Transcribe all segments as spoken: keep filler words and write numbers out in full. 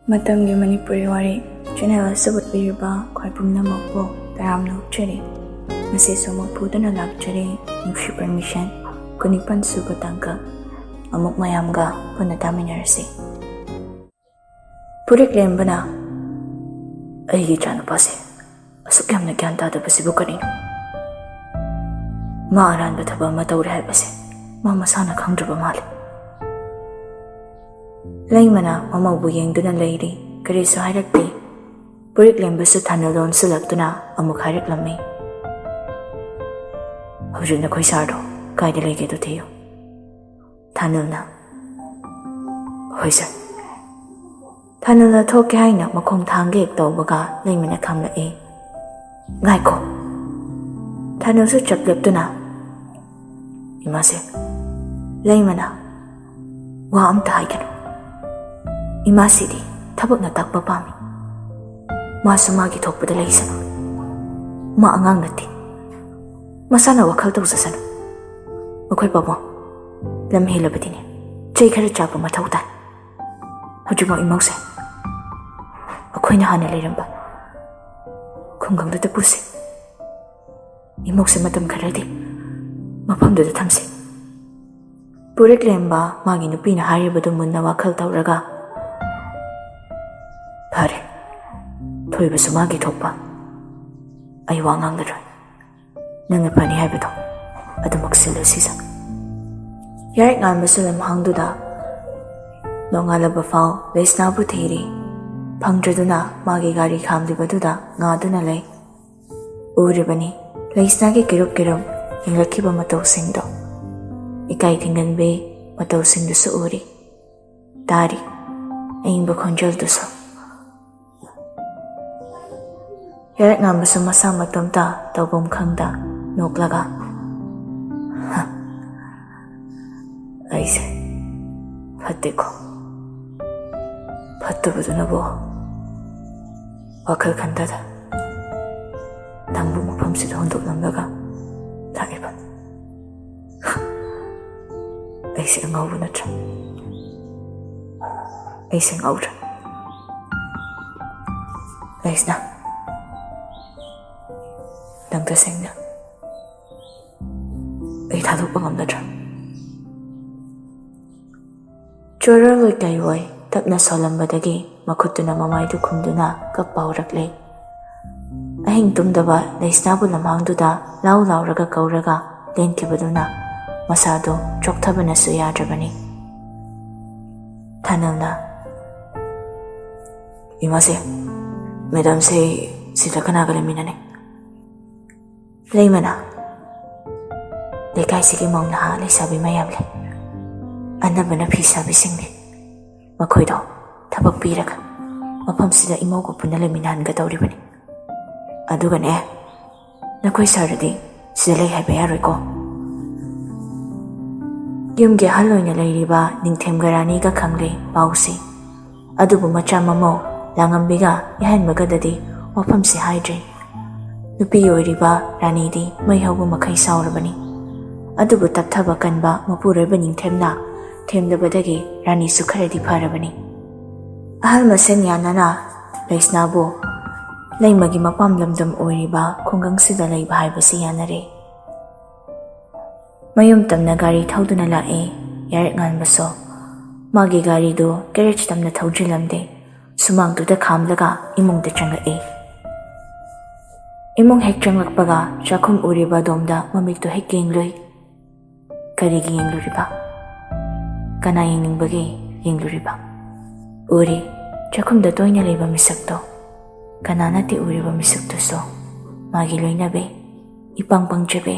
ꯃꯇꯝꯒꯤ ꯃꯅꯤꯄꯨꯔꯤ ꯋꯥꯔꯤ ꯆꯦꯅꯦꯜ ꯑꯁꯤꯕꯨ ꯄꯤꯔꯤꯕ ꯑꯩꯈꯣꯏ ꯄꯨꯝꯅꯃꯛꯄꯨ ꯇꯔꯥꯝꯅ ꯑꯣꯛꯆꯔꯤ꯫ ꯉꯁꯤꯁꯨ ꯑꯃꯨꯛ ꯄꯨꯗꯨꯅ ꯂꯥꯛꯆꯔꯤ ꯅꯨꯡꯁꯤ ꯄꯔꯃꯤꯁꯟ ꯀꯨꯟꯅꯤꯄꯥꯟ ꯁꯨꯕ ꯇꯥꯡꯀꯛ꯫ ꯑꯃꯨꯛ ꯃꯌꯥꯝꯒ ꯄꯨꯟꯅ ꯇꯥꯃꯤꯟꯅꯔꯁꯤ꯫ ꯄꯨꯔꯤꯛꯂꯦꯝꯕꯅ ꯑꯩꯒꯤ ꯏꯆꯥꯅꯨꯄꯥꯁꯦ ꯑꯁꯨꯛ ꯌꯥꯝꯅ ꯒ꯭ꯌꯥꯟ ꯇꯥꯗꯕꯁꯤꯕꯨ ꯀꯔꯤꯅꯣ? ꯃꯥ ꯑꯔꯥꯟꯕ ꯊꯕꯛ ꯑꯃ ꯇꯧꯔꯦ ꯍꯥꯏꯕꯁꯦ ꯃꯥ ꯃꯁꯥꯅ ꯈꯪꯗ꯭ꯔꯕ ꯃꯥꯜꯂꯦ꯫ ꯂꯩꯃꯅ ꯃꯃꯧꯕꯨ ꯌꯦꯡꯗꯨꯅ ꯂꯩꯔꯤ꯫ ꯀꯔꯤꯁꯨ ꯍꯥꯏꯔꯛꯇꯦ꯫ ꯄꯨꯔꯤꯛꯂꯦꯝꯕꯁꯨ ꯊꯥꯅꯤꯜꯗ ꯑꯣꯟꯁꯤꯜꯂꯛꯇꯨꯅ ꯑꯃꯨꯛ ꯍꯥꯏꯔꯛꯂꯝꯃꯤ꯫ "ꯍꯧꯖꯤꯛ ꯅꯈꯣꯏ ꯁꯥꯔꯗꯣ ꯀꯥꯏꯗ ꯂꯩꯒꯦꯗꯣ ꯊꯤꯌꯨ꯫ ꯊꯥꯅꯤꯜꯅ, "ꯍꯣꯏ ꯁꯥꯔ"꯫ ꯊꯥꯅꯤꯜꯅ ꯊꯣꯛꯀꯦ ꯍꯥꯏꯅ ꯃꯈꯣꯡ ꯊꯥꯡꯒꯦ ꯍꯦꯛ ꯇꯧꯕꯒ ꯂꯩꯃꯅ ꯈꯥꯝꯂꯛꯏ꯫ "ꯉꯥꯏꯈꯣ"꯫ ꯊꯥꯅꯤꯜꯁꯨ ꯆꯞ ꯂꯦꯞꯇꯨꯅ, "ꯏꯃꯥꯁꯦ"꯫ ꯂꯩꯃꯅ, "ꯋꯥ ꯑꯝꯇ ꯍꯥꯏꯒꯅꯨ꯫ ꯏꯃꯥꯁꯤꯗꯤ ꯊꯕꯛꯅ ꯇꯥꯛꯄ ꯄꯥꯝꯃꯤ꯫ ꯃꯥꯁꯨ ꯃꯥꯒꯤ ꯊꯣꯛꯄꯗ ꯂꯩꯁꯅꯨ꯫ ꯃꯥ ꯑꯉꯥꯡ ꯅꯠꯇꯦ꯫ ꯃꯁꯥꯅ ꯋꯥꯈꯜ ꯇꯧꯖꯁꯅꯨ꯫ ꯃꯈꯣꯏ ꯄꯥꯕꯨꯡ ꯂꯝ ꯍꯦꯜꯂꯕꯗꯤꯅꯦ ꯆꯩ ꯈꯔ ꯆꯥꯕ ꯃꯊꯧ ꯇꯥꯏ꯫ ꯍꯧꯖꯤꯛꯃꯛ ꯏꯃꯧꯁꯦ ꯑꯩꯈꯣꯏꯅ ꯍꯥꯟꯅ ꯂꯩꯔꯝꯕ ꯈꯨꯡꯒꯪꯗꯨꯗ ꯄꯨꯁꯤ꯫ ꯏꯃꯧꯁꯦ ꯃꯇꯝ ꯈꯔꯗꯤ ꯃꯐꯝꯗꯨꯗ ꯊꯝꯁꯤ"꯫ ꯄꯨꯔꯤꯛꯂꯦꯝꯕ ꯃꯥꯒꯤ ꯅꯨꯄꯤꯅ ꯍꯥꯏꯔꯤꯕꯗꯨ ꯃꯨꯟꯅ ꯋꯥꯈꯜ ꯇꯧꯔꯒ, "ꯐꯔꯦ, ꯊꯣꯏꯕꯁꯨ ꯃꯥꯒꯤ ꯊꯣꯛꯄ꯫ ꯑꯩ ꯋꯥ ꯉꯥꯡꯂꯔꯣꯏ꯫ ꯅꯪꯅ ꯐꯅꯤ ꯍꯥꯏꯕꯗꯣ ꯑꯗꯨꯃꯛ ꯁꯤꯜꯂꯨ ꯁꯤꯖ"꯫ ꯌꯥꯔꯤꯛ ꯉꯥꯟꯕꯁꯨ ꯂꯝꯍꯥꯡꯗꯨꯗ ꯅꯣꯡꯉꯥꯜꯂꯕ ꯐꯥꯎ ꯂꯩꯁꯅꯥꯕꯨ ꯊꯤꯔꯤ꯫ ꯐꯪꯗ꯭ꯔꯗꯨꯅ ꯃꯥꯒꯤ ꯒꯥꯔꯤ ꯈꯥꯝꯂꯤꯕꯗꯨꯗ ꯉꯥꯗꯨꯅ ꯂꯩ꯫ ꯎꯔꯤꯕꯅꯤ ꯂꯩꯁꯅꯥꯒꯤ ꯀꯤꯔꯨꯞ ꯀꯤꯔꯨꯞ ꯌꯦꯡꯂꯛꯈꯤꯕ ꯃꯇꯧꯁꯤꯡꯗꯣ꯫ ꯏꯀꯥꯏ ꯊꯤꯡꯒꯟꯕꯤ ꯃꯇꯧꯁꯤꯡꯗꯨꯁꯨ ꯎꯔꯤ꯫ ꯇꯥꯔꯤ ꯑꯏꯪꯕ ꯈꯣꯟꯖꯦꯜꯗꯨꯁꯨ꯫ ꯌꯥꯔꯤꯛ ꯉꯥꯟꯕꯁꯨ ꯃꯁꯥ ꯃꯇꯣꯝꯇ ꯇꯧꯐꯝ ꯈꯪꯗ ꯅꯣꯛꯂꯒ, "ꯍ, ꯑꯩꯁꯦ ꯐꯠꯇꯦꯀꯣ꯫ ꯐꯠꯇꯕꯗꯨꯅꯕꯨ ꯋꯥꯈꯜ ꯈꯟꯊꯗ ꯅꯪꯕꯨ ꯃꯐꯝꯁꯤꯗ ꯍꯨꯟꯗꯣꯛꯂꯝꯂꯒ ꯂꯥꯛꯏꯕ꯫ ꯑꯩꯁꯦ ꯑꯉꯥꯎꯕ ꯅꯠꯇ꯭ꯔꯥ? ꯑꯩꯁꯦ ꯉꯥꯎꯗ꯭ꯔꯥ?" ꯂꯩꯁꯅꯥ, ꯅꯪ ꯇꯁꯦꯡꯅ ꯑꯩ ꯊꯥꯗꯣꯛꯄ ꯉꯝꯒꯗ꯭ꯔꯥ? ꯆꯣꯔꯔꯣꯏ ꯀꯩꯑꯣꯏ ꯇꯞꯅ ꯁꯣꯜꯂꯝꯕꯗꯒꯤ ꯃꯈꯨꯠꯇꯨꯅ ꯃꯃꯥꯏꯗꯨ ꯈꯨꯝꯗꯨꯅ ꯀꯞꯄ ꯍꯧꯔꯛꯂꯦ꯫ ꯑꯍꯤꯡ ꯇꯨꯝꯗꯕ ꯂꯩꯁꯅꯥꯕꯨ ꯂꯝꯍꯥꯡꯗꯨꯗ ꯂꯥꯎ ꯂꯥꯎꯔꯒ ꯀꯧꯔꯒ ꯂꯦꯟꯈꯤꯕꯗꯨꯅ ꯃꯁꯥꯗꯨ ꯆꯣꯛꯊꯕꯅꯁꯨ ꯌꯥꯗ꯭ꯔꯕꯅꯤ꯫ ꯊꯥꯅꯜꯅ, "ꯏꯃꯥꯁꯦ, ꯃꯦꯗꯥꯝꯁꯦ ꯁꯤꯗ ꯀꯅꯥꯒ ꯂꯩꯃꯤꯟꯅꯅꯤ?" ꯂꯩꯃꯅ, "ꯂꯩꯀꯥꯏꯁꯤꯒꯤ ꯃꯧ ꯅꯍꯥ ꯂꯩꯁꯥꯕꯤ ꯃꯌꯥꯝ ꯂꯩ꯫ ꯑꯅꯝꯕꯅ ꯐꯤ ꯁꯥꯕꯤꯁꯤꯡꯅꯤ꯫ ꯃꯈꯣꯏꯗꯣ ꯊꯕꯛ ꯄꯤꯔꯒ ꯃꯐꯝꯁꯤꯗ ꯏꯃꯧꯒ ꯄꯨꯟꯅ ꯂꯩꯃꯤꯟꯅꯍꯟꯒꯗꯧꯔꯤꯕꯅꯤ꯫ ꯑꯗꯨꯒꯅꯦ, ꯅꯈꯣꯏ ꯁꯥꯔꯗꯤ ꯁꯤꯗ ꯂꯩ ꯍꯥꯏꯕ ꯌꯥꯔꯣꯏꯀꯣ?" ꯌꯨꯝꯒꯤ ꯑꯍꯜ ꯑꯣꯏꯅ ꯂꯩꯔꯤꯕ ꯅꯤꯡꯊꯦꯝꯒ ꯔꯥꯅꯤꯒ ꯈꯪꯂꯦ ꯄꯥꯎꯁꯤ꯫ ꯑꯗꯨꯕꯨ ꯃꯆꯥ ꯃꯃꯧ ꯂꯥꯡꯉꯝꯕꯤꯒ ꯌꯥꯏꯍꯟꯕꯒꯗꯗꯤ ꯋꯥꯐꯝꯁꯤ ꯍꯥꯏꯗ꯭ꯔꯦ꯫ ꯅꯨꯄꯤ ꯑꯣꯏꯔꯤꯕ ꯔꯥꯅꯤꯗꯤ ꯃꯩ ꯍꯧꯕ ꯃꯈꯩ ꯁꯥꯎꯔꯕꯅꯤ꯫ ꯑꯗꯨꯕꯨ ꯇꯞꯊꯕ ꯀꯟꯕ ꯃꯄꯨꯔꯣꯏꯕ ꯅꯤꯡꯊꯦꯝꯅ ꯊꯦꯝꯗꯕꯗꯒꯤ ꯔꯥꯅꯤꯁꯨ ꯈꯔꯗꯤ ꯐꯔꯕꯅꯤ꯫ ꯑꯍꯜ ꯃꯁꯦꯟ ꯌꯥꯅꯅ ꯂꯩꯁꯅꯥꯕꯨ ꯂꯩꯃꯒꯤ ꯃꯄꯥꯝ ꯂꯝꯗꯝ ꯑꯣꯏꯔꯤꯕ ꯈꯨꯡꯒꯪꯁꯤꯗ ꯂꯩꯕ ꯍꯥꯏꯕꯁꯤ ꯌꯥꯅꯔꯦ꯫ ꯃꯌꯨꯝ ꯇꯝꯅ ꯒꯥꯔꯤ ꯊꯧꯗꯨꯅ ꯂꯥꯛꯑꯦ ꯌꯥꯔꯛ ꯉꯥꯟꯕꯁꯨ꯫ ꯃꯥꯒꯤ ꯒꯥꯔꯤꯗꯨ ꯀꯦꯔꯦꯖ ꯇꯝꯅ ꯊꯧꯖꯤꯜꯂꯝꯗꯦ꯫ ꯁꯨꯃꯥꯡꯗꯨꯗ ꯈꯥꯝꯂꯒ ꯏꯃꯨꯡꯗ ꯆꯪꯂꯛꯏ꯫ ꯏꯃꯨꯡ ꯍꯦꯛ ꯆꯪꯂꯛꯄꯒ ꯆꯥꯛꯈꯨꯝ ꯎꯔꯤꯕ ꯑꯗꯣꯝꯗ ꯃꯃꯤꯠꯇꯨ ꯍꯦꯛ ꯌꯦꯡꯂꯨꯏ꯫ ꯀꯔꯤꯒꯤ ꯌꯦꯡꯂꯨꯔꯤꯕ? ꯀꯅꯥ ꯌꯦꯡꯅꯤꯡꯕꯒꯤ ꯌꯦꯡꯂꯨꯔꯤꯕ? ꯎꯔꯤ, ꯆꯥꯛꯈꯨꯝꯗ ꯇꯣꯏꯅ ꯂꯩꯕ ꯃꯤꯁꯛꯇꯣ꯫ ꯀꯅꯥ ꯅꯠꯇꯦ ꯎꯔꯤꯕ ꯃꯤꯁꯛꯇꯨꯁꯨ? ꯃꯥꯒꯤ ꯂꯣꯏꯅꯕꯤ, ꯏꯄꯪ ꯄꯪꯖꯕꯤ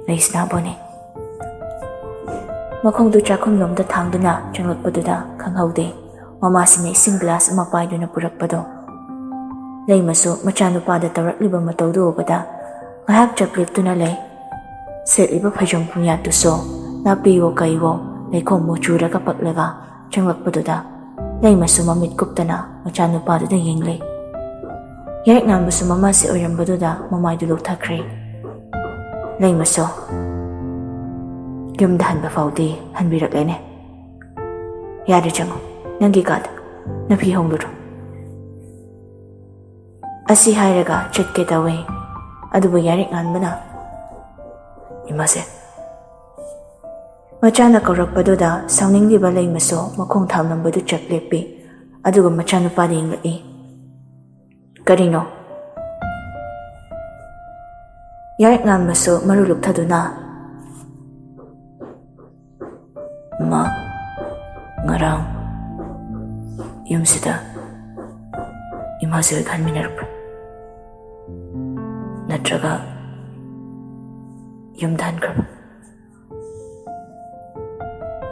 ꯂꯩꯁꯅꯥꯕꯨꯅꯤ꯫ ꯃꯈꯣꯡꯗꯨ ꯆꯥꯛꯈꯨꯝꯂꯣꯝꯗ ꯊꯥꯡꯗꯨꯅ ꯆꯪꯂꯛꯄꯗꯨꯗ ꯈꯪꯍꯧꯗꯦ ꯃꯃꯥꯁꯤꯅ ꯏꯁꯤꯡ ꯒ꯭ꯂꯥꯁ ꯑꯃ ꯄꯥꯏꯗꯨꯅ ꯄꯨꯔꯛꯄꯗꯣ꯫ ꯂꯩꯃꯁꯨ ꯃꯆꯥꯅꯨꯄꯥꯗ ꯇꯧꯔꯛꯂꯤꯕ ꯃꯇꯧꯗꯨ ꯎꯕꯗ ꯉꯥꯏꯍꯥꯛ ꯆꯞ ꯂꯦꯞꯇꯨꯅ ꯂꯩ꯫ ꯁꯦꯠꯂꯤꯕ ꯐꯩꯖꯣꯝ ꯄꯨꯡꯌꯥꯠꯇꯨꯁꯨ ꯅꯥꯄꯤꯋꯣ ꯀꯩꯋꯣ ꯂꯩꯈꯣꯝ ꯃꯨꯛ ꯆꯨꯔꯒ ꯄꯛꯂꯒ ꯆꯪꯂꯛꯄꯗꯨꯗ ꯂꯩꯃꯁꯨ ꯃꯃꯤꯠ ꯀꯨꯞꯇꯅ ꯃꯆꯥꯅꯨꯄꯥꯗꯨꯗ ꯌꯦꯡꯂꯦ꯫ ꯌꯥꯏꯔꯛ ꯉꯥꯟꯕꯁꯨ ꯃꯃꯥꯁꯤ ꯑꯣꯏꯔꯝꯕꯗꯨꯗ ꯃꯃꯥꯏꯗꯨ ꯂꯣꯛꯊꯈ꯭ꯔꯦ꯫ ꯂꯩꯃꯁꯨ ꯌꯨꯝꯗ ꯍꯟꯕ ꯐꯥꯎꯗꯤ ꯍꯟꯕꯤꯔꯛꯂꯦꯅꯦ꯫ ꯌꯥꯔꯦ, ꯆꯪꯉꯣ, ꯅꯪꯒꯤ ꯀꯥꯗ ꯅꯐꯤ ꯍꯣꯡꯂꯨꯔꯣ꯫ ꯑꯁꯤ ꯍꯥꯏꯔꯒ ꯆꯠꯀꯦ ꯇꯧꯏ꯫ ꯑꯗꯨꯕꯨ ꯌꯥꯔꯤꯛ ꯉꯥꯟꯕꯅ, "ꯏꯃꯥꯁꯦ!" ꯃꯆꯥꯅ ꯀꯧꯔꯛꯄꯗꯨꯗ ꯁꯥꯎꯅꯤꯡꯂꯤꯕ ꯂꯩꯃꯁꯨ ꯃꯈꯣꯡ ꯊꯥꯡꯂꯝꯕꯗꯨ ꯆꯞ ꯂꯦꯞꯄꯤ꯫ ꯑꯗꯨꯒ ꯃꯆꯥꯅꯨꯄꯥꯗ ꯌꯦꯡꯂꯛꯏ꯫ "ꯀꯔꯤꯅꯣ?" ꯌꯥꯔꯤꯛ ꯉꯥꯟꯕꯁꯨ ꯃꯔꯨ ꯂꯨꯞꯊꯗꯨꯅ, "ꯃꯥ ꯉꯔꯥꯡ ꯌꯨꯝꯁꯤꯗ ꯏꯃꯥꯁꯦ ꯍꯣꯏꯒ ꯍꯟꯃꯤꯟꯅꯔꯛꯄ꯭ꯔꯥ? ꯅꯠꯇ꯭ꯔꯒ ꯌꯨꯝꯗ ꯍꯟꯈ꯭ꯔꯕ?"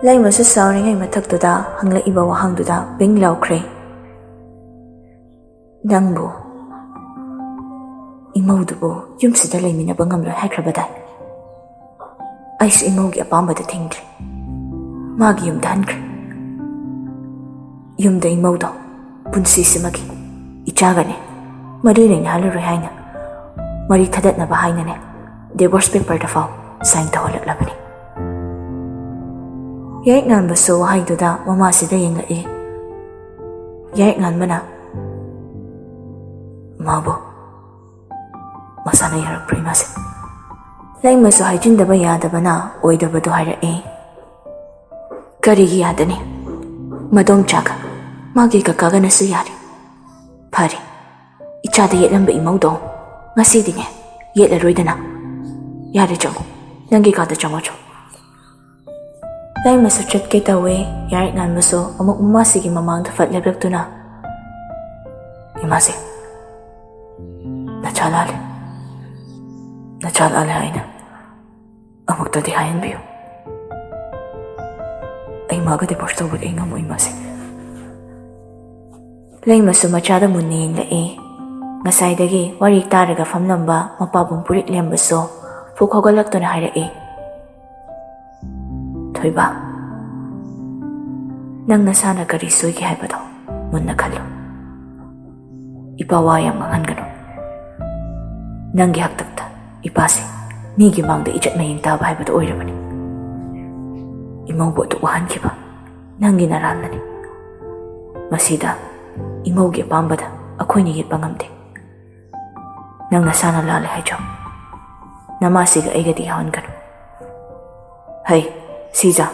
ꯂꯩꯃꯁꯨ ꯁꯥꯎꯔꯤꯉꯩ ꯃꯊꯛꯇꯨꯗ ꯍꯪꯂꯛꯏꯕ ꯋꯥꯍꯪꯗꯨꯗ ꯕꯤꯡ ꯂꯥꯎꯈ꯭ꯔꯦ꯫ "ꯅꯪꯕꯨ, ꯏꯃꯧꯗꯨꯕꯨ ꯌꯨꯝꯁꯤꯗ ꯂꯩꯃꯤꯟꯅꯕ ꯉꯝꯂꯣꯏ ꯍꯥꯏꯈ꯭ꯔꯕꯗꯥꯏ? ꯑꯩꯁꯨ ꯏꯃꯧꯒꯤ ꯑꯄꯥꯝꯕꯗ ꯊꯤꯡꯗ꯭ꯔꯦ꯫ ꯃꯥꯒꯤ ꯌꯨꯝꯗ ꯍꯟꯈ꯭ꯔꯦ꯫ ꯌꯨꯝꯗ ꯏꯃꯧꯗꯣ ꯄꯨꯟꯁꯤꯁꯤꯃꯒꯤ ꯏꯆꯥꯒꯅꯦ ꯃꯔꯤ ꯂꯩꯅꯍꯜꯂꯔꯣꯏ ꯍꯥꯏꯅ, ꯃꯔꯤ ꯊꯗꯠꯅꯕ ꯍꯥꯏꯅꯅꯦ, ꯗꯤꯚꯣꯔꯁ ꯄꯦꯄꯔꯗ ꯐꯥꯎ ꯁꯥꯏꯟ ꯇꯧꯍꯜꯂꯛꯂꯕꯅꯤ꯫" ꯌꯥꯔꯤꯛ ꯉꯥꯟꯕꯁꯨ ꯋꯥꯍꯩꯗꯨꯗ ꯃꯃꯥꯁꯤꯗ ꯌꯦꯡꯂꯛꯏ꯫ ꯌꯥꯔꯤꯛ ꯉꯥꯟꯕꯅ, "ꯃꯥꯕꯨ ꯃꯁꯥꯅ ꯌꯥꯔꯛꯄ꯭ꯔꯥ, ꯏꯃꯥꯁꯦ?" ꯂꯩꯃꯁꯨ ꯍꯥꯏꯖꯤꯟꯗꯕ ꯌꯥꯗꯕꯅ ꯑꯣꯏꯗꯕꯗꯣ ꯍꯥꯏꯔꯛꯏ꯫ "ꯀꯔꯤꯒꯤ ꯌꯥꯗꯅꯤ? ꯃꯗꯣꯝꯆꯥꯒ ꯃꯥꯒꯤ ꯀꯀꯥꯒꯅꯁꯨ ꯌꯥꯔꯤ꯫ ꯐꯔꯦ, ꯏꯆꯥꯗ ꯌꯦꯠꯂꯝꯕ ꯏꯃꯧꯗꯣ ꯉꯁꯤꯗꯤꯅꯦ ꯌꯦꯠꯂꯔꯣꯏꯗꯅ꯫ ꯌꯥꯔꯦ, ꯆꯪꯉꯣ, ꯅꯪꯒꯤ ꯀꯥꯗ ꯆꯪꯉꯣ ꯆꯣ꯫" ꯂꯩꯃꯁꯨ ꯆꯠꯀꯦ ꯇꯧꯋꯦ꯫ ꯌꯥꯔꯤꯛ ꯉꯥꯟꯕꯁꯨ ꯑꯃꯨꯛ ꯃꯃꯥꯁꯤꯒꯤ ꯃꯃꯥꯡꯗ ꯐꯠ ꯂꯦꯞꯂꯛꯇꯨꯅ, "ꯏꯃꯥꯁꯦ, ꯅꯆꯥ ꯂꯥꯜꯂꯦ꯫ ꯅꯆꯥ ꯂꯥꯜꯂꯦ ꯍꯥꯏꯅ ꯑꯃꯨꯛꯇꯗꯤ ꯍꯥꯏꯍꯟꯕꯤꯌꯨ꯫ ꯑꯩ ꯃꯥꯒ ꯗꯤꯚꯣꯔꯁ ꯇꯧꯕꯗꯤ ꯑꯩ ꯉꯝꯃꯣꯏ, ꯏꯃꯥꯁꯦ꯫" ꯂꯩꯃꯁꯨ ꯃꯆꯥꯗ ꯃꯨꯟꯅ ꯌꯦꯡꯂꯛꯏ꯫ ꯉꯁꯥꯏꯗꯒꯤ ꯋꯥꯔꯤ ꯇꯥꯔꯒ ꯐꯝꯂꯝꯕ ꯃꯄꯥꯕꯨꯡ ꯄꯨꯔꯤꯛ ꯂꯦꯝꯕꯁꯨ ꯐꯨꯛ ꯍꯧꯒꯠꯂꯛꯇꯨꯅ ꯍꯥꯏꯔꯛꯏ, "ꯊꯣꯏꯕ, ꯅꯪ ꯅꯁꯥꯅ ꯀꯔꯤ ꯁꯣꯏꯒꯦ ꯍꯥꯏꯕꯗꯣ ꯃꯨꯟꯅ ꯈꯜꯂꯨ꯫ ꯏꯄꯥ ꯋꯥ ꯌꯥꯝ ꯉꯥꯡꯍꯟꯒꯅꯨ꯫ ꯅꯪꯒꯤ ꯍꯥꯛꯇꯛꯇ ꯏꯄꯥꯁꯦ ꯃꯤꯒꯤ ꯃꯥꯡꯗ ꯏꯖꯠ ꯃꯌꯦꯡ ꯇꯥꯕ ꯍꯥꯏꯕꯗꯨ ꯑꯣꯏꯔꯕꯅꯤ꯫ ꯏꯃꯧꯕꯨ ꯑꯗꯨ ꯋꯥꯍꯟꯈꯤꯕ ꯅꯪꯒꯤ ꯅꯔꯥꯜꯅꯅꯤ꯫ ꯃꯁꯤꯗ ꯏꯃꯧꯒꯤ ꯑꯄꯥꯝꯕꯗ ꯑꯩꯈꯣꯏꯅ ꯌꯦꯠꯄ ꯉꯝꯗꯦ꯫ ꯅꯪ ꯅꯁꯥꯅ ꯂꯥꯜꯂꯦ ꯍꯥꯏꯖꯧ꯫ ꯅꯃꯥꯁꯤꯒ ꯑꯩꯒꯗꯤ ꯌꯥꯎꯍꯟꯒꯅꯨ꯫ ꯍꯩ, ꯁꯤꯖꯥ,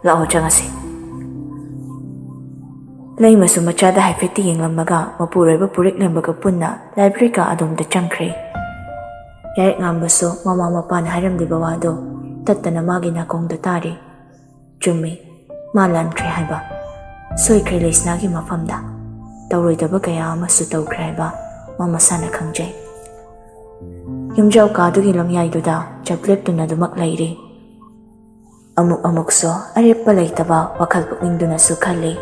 ꯂꯥꯛꯑꯣ ꯆꯪꯉꯁꯤ꯫ ꯂꯩꯃꯁꯨ ꯃꯆꯥꯗ ꯍꯥꯏꯐꯦꯠꯇꯤ ꯌꯦꯡꯂꯝꯃꯒ ꯃꯄꯨꯔꯣꯏꯕ ꯄꯨꯔꯤꯛꯂꯦꯝꯕꯒ ꯄꯨꯟꯅ ꯂꯥꯏꯕ꯭ꯔꯦꯔꯤꯒ ꯑꯗꯣꯝꯗ ꯆꯪꯈ꯭ꯔꯦ꯫ ꯌꯥꯏꯔꯛꯉꯥꯝꯕꯁꯨ ꯃꯃꯥ ꯃꯄꯥꯅ ꯍꯥꯏꯔꯝꯂꯤꯕ ꯋꯥꯗꯨ ꯇꯠꯇꯅ ꯃꯥꯒꯤ ꯅꯥꯀꯣꯡꯗ ꯇꯥꯔꯤ꯫ ꯆꯨꯝꯃꯤ, ꯃꯥ ꯂꯥꯟꯈ꯭ꯔꯦ ꯍꯥꯏꯕ꯫ ꯁꯣꯏꯈ꯭ꯔꯦ ꯂꯩꯁꯅꯥꯒꯤ ꯃꯐꯝꯗ꯫ ꯇꯧꯔꯣꯏꯗꯕ ꯀꯌꯥ ꯑꯃꯁꯨ ꯇꯧꯈ꯭ꯔꯦ ꯍꯥꯏꯕ ꯃꯥ ꯃꯁꯥꯅ ꯈꯪꯖꯩ꯫ ꯌꯨꯝꯖꯥꯎ ꯀꯥꯗꯨꯒꯤ ꯂꯝꯌꯥꯏꯗꯨꯗ ꯆꯞ ꯂꯦꯞꯇꯨꯅ ꯑꯗꯨꯃꯛ ꯂꯩꯔꯤ꯫ ꯑꯃꯨꯛ ꯑꯃꯨꯛꯁꯨ ꯑꯔꯦꯞꯄ ꯂꯩꯇꯕ ꯋꯥꯈꯜ ꯄꯨꯛꯅꯤꯡꯗꯨꯅꯁꯨ ꯈꯜꯂꯤ,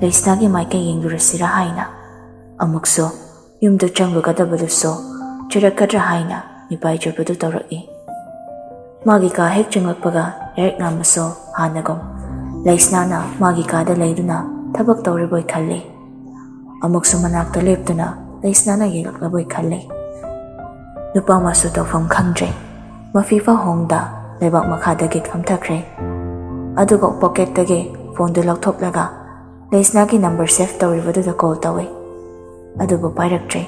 ꯂꯩꯁꯅꯥꯒꯤ ꯃꯥꯏꯀꯩ ꯌꯦꯡꯂꯨꯔꯁꯤꯔꯥ ꯍꯥꯏꯅ꯫ ꯑꯃꯨꯛꯁꯨ ꯌꯨꯝꯗ ꯆꯪꯂꯨꯒꯗꯕꯗꯨꯁꯨ ꯆꯨꯔꯛꯀꯗ꯭ꯔꯥ ꯍꯥꯏꯅ ꯃꯤꯄꯥꯏꯖꯕꯗꯨ ꯇꯧꯔꯛꯏ꯫ ꯃꯥꯒꯤ ꯀꯥ ꯍꯦꯛ ꯆꯪꯂꯛꯄꯒ ꯌꯥꯏꯔꯛꯉꯥꯝꯕꯁꯨ ꯍꯥꯟꯅꯒꯨꯝ ꯂꯩꯁꯅꯥꯅ ꯃꯥꯒꯤ ꯀꯥꯗ ꯂꯩꯗꯨꯅ ꯊꯕꯛ ꯇꯧꯔꯤꯕꯣꯏ ꯈꯜꯂꯤ꯫ ꯑꯃꯨꯛꯁꯨ ꯃꯅꯥꯛꯇ ꯂꯦꯞꯇꯨꯅ ꯂꯩꯁꯅꯥꯅ ꯌꯦꯡꯂꯛꯂꯕꯣꯏ ꯈꯜꯂꯤ꯫ ꯅꯨꯄꯥ ꯑꯃꯁꯨ ꯇꯧꯐꯝ ꯈꯪꯗ꯭ꯔꯦ꯫ ꯃꯐꯤ ꯐꯥꯎ ꯍꯣꯡꯗ ꯂꯩꯕꯥꯛ ꯃꯈꯥꯗ ꯒꯦꯠ ꯐꯝꯊꯈ꯭ꯔꯦ꯫ ꯑꯗꯨꯒ ꯄꯣꯀꯦꯠꯇꯒꯤ ꯐꯣꯟꯗꯨ ꯂꯧꯊꯣꯛꯂꯒ ꯂꯩꯁꯅꯥꯒꯤ ꯅꯝꯕꯔ ꯁꯦꯚ ꯇꯧꯔꯤꯕꯗꯨꯗ ꯀꯣꯜ ꯇꯧꯏ꯫ ꯑꯗꯨꯕꯨ ꯄꯥꯏꯔꯛꯇ꯭ꯔꯦ꯫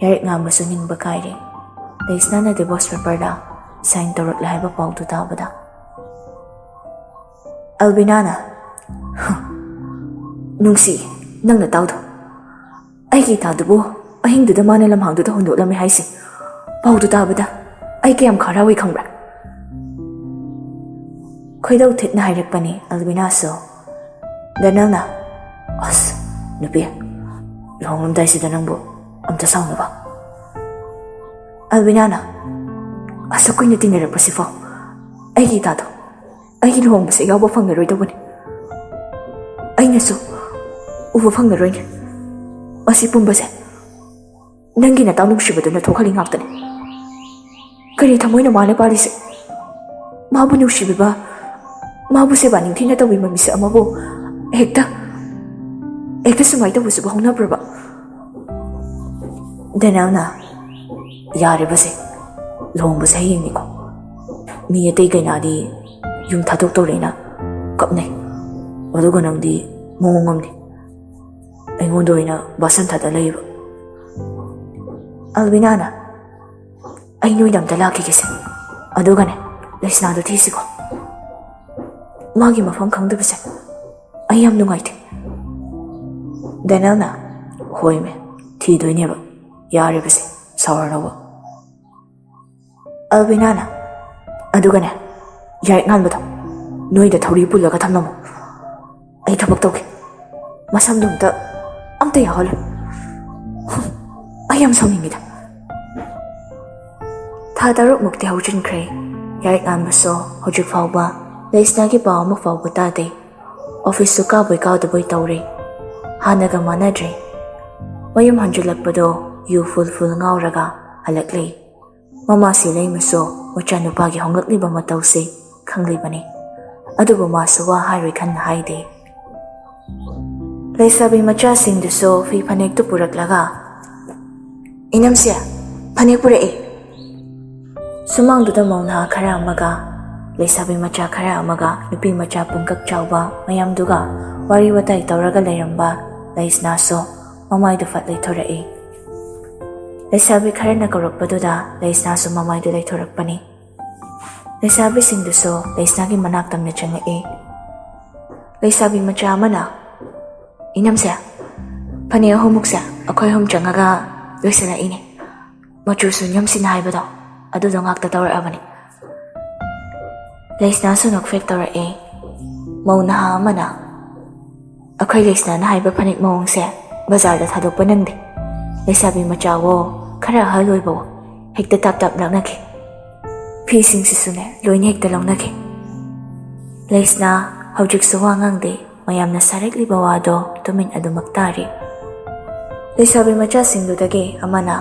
ꯌꯥꯏꯔꯛꯉꯥꯝꯕꯁꯨ ꯅꯤꯡꯕ ꯀꯥꯏꯔꯦ꯫ ꯂꯩꯁꯅꯥꯅ ꯗꯤꯚꯣꯔꯁ ꯄꯦꯄꯔꯗ ꯁꯥꯏꯟ ꯇꯧꯔꯛꯂꯦ ꯍꯥꯏꯕ ꯄꯥꯎꯗꯨ ꯇꯥꯕꯗ꯫ ꯑꯜꯕꯤꯅꯥꯅ, "ꯍ, ꯅꯨꯡꯁꯤ, ꯅꯪꯅ ꯇꯥꯎꯗꯣ꯫ ꯑꯩꯒꯤ ꯏꯇꯥꯗꯨꯕꯨ ꯑꯍꯤꯡꯗꯨꯗ ꯃꯥꯅ ꯂꯝꯍꯥꯡꯗꯨꯗ ꯍꯨꯟꯗꯣꯛꯂꯝꯃꯦ ꯍꯥꯏꯁꯦ꯫ ꯄꯥꯎꯗꯨ ꯇꯥꯕꯗ ꯑꯩ ꯀꯌꯥꯝ ꯈꯥꯔꯥꯎꯏ ꯈꯪꯕ꯭ꯔꯥ?" ꯈꯣꯏꯗꯧ ꯊꯤꯠꯅ ꯍꯥꯏꯔꯛꯄꯅꯤ ꯑꯜꯕꯤꯅꯥꯁꯨ꯫ ꯗꯦꯅꯦꯜꯅ, "ꯑꯁ, ꯅꯨꯄꯤ, ꯂꯨꯍꯣꯡꯂꯝꯗꯥꯏꯁꯤꯗ ꯅꯪꯕꯨ ꯑꯝꯇ ꯁꯥꯎꯅꯕ?" ꯑꯜꯕꯤꯅꯥꯅ, "ꯑꯁꯨꯛ ꯀꯨꯏꯅ ꯇꯤꯟꯅꯔꯛꯄꯁꯤꯐꯥꯎ ꯑꯩꯒꯤ ꯏꯇꯥꯗꯣ ꯑꯩꯒꯤ ꯂꯨꯍꯣꯡꯕꯁꯦ ꯌꯥꯎꯕ ꯐꯪꯂꯔꯣꯏꯗꯧꯕꯅꯤ꯫ ꯑꯩꯅꯁꯨ ꯎꯕ ꯐꯪꯂꯔꯣꯏꯅꯦ꯫ ꯃꯁꯤ ꯄꯨꯝꯕꯁꯦ ꯅꯪꯒꯤ ꯅꯇꯥꯎ ꯅꯨꯡꯁꯤꯕꯗꯨꯅ ꯊꯣꯛꯍꯜꯂꯤ ꯉꯥꯛꯇꯅꯤ꯫ ꯀꯔꯤ ꯊꯃꯣꯏꯅꯣ ꯃꯥꯅ ꯄꯥꯜꯂꯤꯁꯦ? ꯃꯥꯕꯨ ꯅꯨꯡꯁꯤꯕꯤꯕ, ꯃꯥꯕꯨ ꯁꯦꯕꯥ ꯅꯤꯡꯊꯤꯅ ꯇꯧꯕꯤꯕ ꯃꯤꯁꯛ ꯑꯃꯕꯨ ꯍꯦꯛꯇ, ꯍꯦꯛꯇ ꯁꯨꯃꯥꯏꯅ ꯇꯧꯕꯁꯤꯕꯨ ꯍꯧꯅꯕ꯭ꯔꯕ?" ꯗꯦꯅꯦꯜꯅ, "ꯌꯥꯔꯦꯕꯁꯦ, ꯂꯨꯍꯣꯡꯕꯁꯦ ꯍꯌꯦꯡꯅꯤꯀꯣ꯫ ꯃꯤ ꯑꯇꯩ ꯀꯩꯅꯥꯗꯤ ꯌꯨꯝ ꯊꯥꯗꯣꯛꯇꯧꯔꯦꯅ ꯀꯞꯅꯩ꯫ ꯑꯗꯨꯒ ꯅꯪꯗꯤ ꯃꯑꯣꯡ ꯑꯃꯅꯤ꯫ ꯑꯩꯉꯣꯟꯗ ꯑꯣꯏꯅ ꯕꯥꯁꯟ ꯊꯥꯗ ꯂꯩꯕ꯫" ꯑꯜꯕꯤꯅꯥꯅ, "ꯑꯩ ꯅꯣꯏꯗ ꯑꯝꯇ ꯂꯥꯛꯈꯤꯒꯦꯁꯦ, ꯑꯗꯨꯒꯅꯦ ꯂꯩꯁꯅꯥꯗꯣ ꯊꯤꯁꯤꯀꯣ꯫ ꯃꯥꯒꯤ ꯃꯐꯝ ꯈꯪꯗꯕꯁꯦ ꯑꯩ ꯌꯥꯝ ꯅꯨꯡꯉꯥꯏꯇꯦ꯫" ꯗꯦꯅꯦꯜꯅ, "ꯍꯣꯏꯃꯦ, ꯊꯤꯗꯣꯏꯅꯦꯕ, ꯌꯥꯔꯦꯕꯁꯦ, ꯁꯥꯎꯔꯅꯣꯕ꯫" ꯑꯜꯕꯤꯅꯥꯅ, "ꯑꯗꯨꯒꯅꯦ, ꯌꯥꯏꯔꯤꯛ ꯉꯥꯟꯕꯗꯣ ꯅꯣꯏꯗ ꯊꯧꯔꯤ ꯄꯨꯜꯂꯒ ꯊꯝꯂꯝꯃꯣ꯫ ꯑꯩ ꯊꯕꯛ ꯇꯧꯒꯦ꯫ ꯃꯁꯝꯗꯣ ꯑꯝꯇ, ꯑꯝꯇ ꯌꯥꯎꯍꯜꯂꯨ꯫ ꯑꯩ ꯌꯥꯝ ꯁꯥꯎꯅꯤꯡꯉꯤꯗ꯫" ꯊꯥ ꯇꯔꯨꯛꯃꯨꯛꯇꯤ ꯍꯧꯖꯤꯟꯈ꯭ꯔꯦ꯫ ꯌꯥꯏꯔꯤꯛ ꯉꯥꯟꯕꯁꯨ ꯍꯧꯖꯤꯛ ꯐꯥꯎꯕ ꯂꯩꯁꯅꯥꯒꯤ ꯄꯥꯎ ꯑꯃ ꯐꯥꯎꯕ ꯇꯥꯗꯦ꯫ ꯑꯣꯐꯤꯁꯁꯨ ꯀꯥꯕꯣꯏ ꯀꯥꯗꯕꯣꯏ ꯇꯧꯔꯦ꯫ ꯍꯥꯟꯅꯒ ꯃꯥꯟꯅꯗ꯭ꯔꯦ꯫ ꯃꯌꯨꯝ ꯍꯟꯖꯤꯜꯂꯛꯄꯗꯣ ꯌꯨ ꯐꯨꯜ ꯐꯨꯜ ꯉꯥꯎꯔꯒ ꯍꯜꯂꯛꯂꯦ꯫ ꯃꯃꯥꯁꯤ ꯂꯩꯃꯁꯨ ꯃꯆꯥꯅꯨꯄꯥꯒꯤ ꯍꯣꯡꯂꯛꯂꯤꯕ ꯃꯇꯧꯁꯤ ꯈꯪꯂꯤꯕꯅꯤ꯫ ꯑꯗꯨꯕꯨ ꯃꯥꯁꯨ ꯋꯥ ꯍꯥꯏꯔꯣꯏ ꯈꯟꯅ ꯍꯥꯏꯗꯦ꯫ ꯂꯩꯁꯥꯕꯤ ꯃꯆꯥꯁꯤꯡꯗꯨꯁꯨ ꯐꯤ ꯐꯅꯦꯛꯇꯨ ꯄꯨꯔꯛꯂꯒ, "ꯏꯅꯝꯁꯦ, ꯐꯅꯦꯛ ꯄꯨꯔꯛꯑꯦ꯫" ꯁꯨꯃꯥꯡꯗꯨꯗ ꯃꯧ ꯅꯍꯥ ꯈꯔ ꯑꯃꯒ, ꯂꯩꯁꯥꯕꯤ ꯃꯆꯥ ꯈꯔ ꯑꯃꯒ, ꯅꯨꯄꯤ ꯃꯆꯥ ꯄꯨꯡꯀꯛ ꯆꯥꯎꯕ ꯃꯌꯥꯝꯗꯨꯒ ꯋꯥꯔꯤ ꯋꯥꯇꯥꯏ ꯇꯧꯔꯒ ꯂꯩꯔꯝꯕ ꯂꯩꯁꯅꯥꯁꯨ ꯃꯃꯥꯏꯗꯨ ꯐꯠ ꯂꯩꯊꯣꯔꯛꯏ꯫ ꯂꯩꯁꯥꯕꯤ ꯈꯔꯅ ꯀꯧꯔꯛꯄꯗꯨꯗ ꯂꯩꯁꯅꯥꯁꯨ ꯃꯃꯥꯏꯗꯨ ꯂꯩꯊꯣꯔꯛꯄꯅꯤ꯫ ꯂꯩꯁꯥꯕꯤꯁꯤꯡꯗꯨꯁꯨ ꯂꯩꯁꯅꯥꯒꯤ ꯃꯅꯥꯛ ꯇꯝꯅ ꯆꯪꯉꯛꯏ꯫ ꯂꯩꯁꯥꯕꯤ ꯃꯆꯥ ꯑꯃꯅ, "ꯏꯅꯝꯁꯦ, ꯐꯅꯦꯛ ꯑꯍꯨꯝꯃꯨꯛꯁꯦ ꯑꯩꯈꯣꯏ ꯑꯍꯨꯝ ꯆꯪꯉꯒ ꯂꯣꯏꯁꯤꯜꯂꯛꯏꯅꯦ꯫ ꯃꯆꯨꯁꯨ ꯏꯅꯝꯁꯤꯅ ꯍꯥꯏꯕꯗꯣ ꯑꯗꯨꯗꯣ ꯉꯥꯛꯇ ꯇꯧꯔꯛꯑꯕꯅꯤ꯫" ꯂꯩꯁꯅꯥꯁꯨ ꯅꯣꯛꯐꯦꯠ ꯇꯧꯔꯛꯑꯦ꯫ ꯃꯧ ꯅꯍꯥ ꯑꯃꯅ, "ꯑꯩꯈꯣꯏ ꯂꯩꯁꯅꯥꯅ ꯍꯥꯏꯕ ꯐꯅꯦꯛ ꯃꯑꯣꯡꯁꯦ ꯕꯖꯥꯔꯗ ꯊꯥꯗꯣꯛꯄ ꯅꯪꯗꯦ꯫ ꯂꯩꯁꯥꯕꯤ ꯃꯆꯥꯋꯣ, ꯈꯔ ꯑꯍꯜ ꯑꯣꯏꯕꯋꯣ, ꯍꯦꯛꯇ ꯇꯥꯞ ꯇꯥꯞ ꯂꯛꯅꯈꯤ꯫ ꯐꯤꯁꯤꯡꯁꯤꯁꯨꯅꯦ, ꯂꯣꯏꯅ ꯍꯦꯛꯇ ꯂꯧꯅꯈꯤ꯫" ꯂꯩꯁꯅꯥ ꯍꯧꯖꯤꯛꯁꯨ ꯋꯥ ꯉꯥꯡꯗꯦ꯫ ꯃꯌꯥꯝꯅ ꯁꯥꯔꯛꯂꯤꯕ ꯋꯥꯗꯣ ꯇꯨꯃꯤꯟ ꯑꯗꯨꯃꯛ ꯇꯥꯔꯤ꯫ ꯂꯩꯁꯥꯕꯤ ꯃꯆꯥꯁꯤꯡꯗꯨꯗꯒꯤ ꯑꯃꯅ,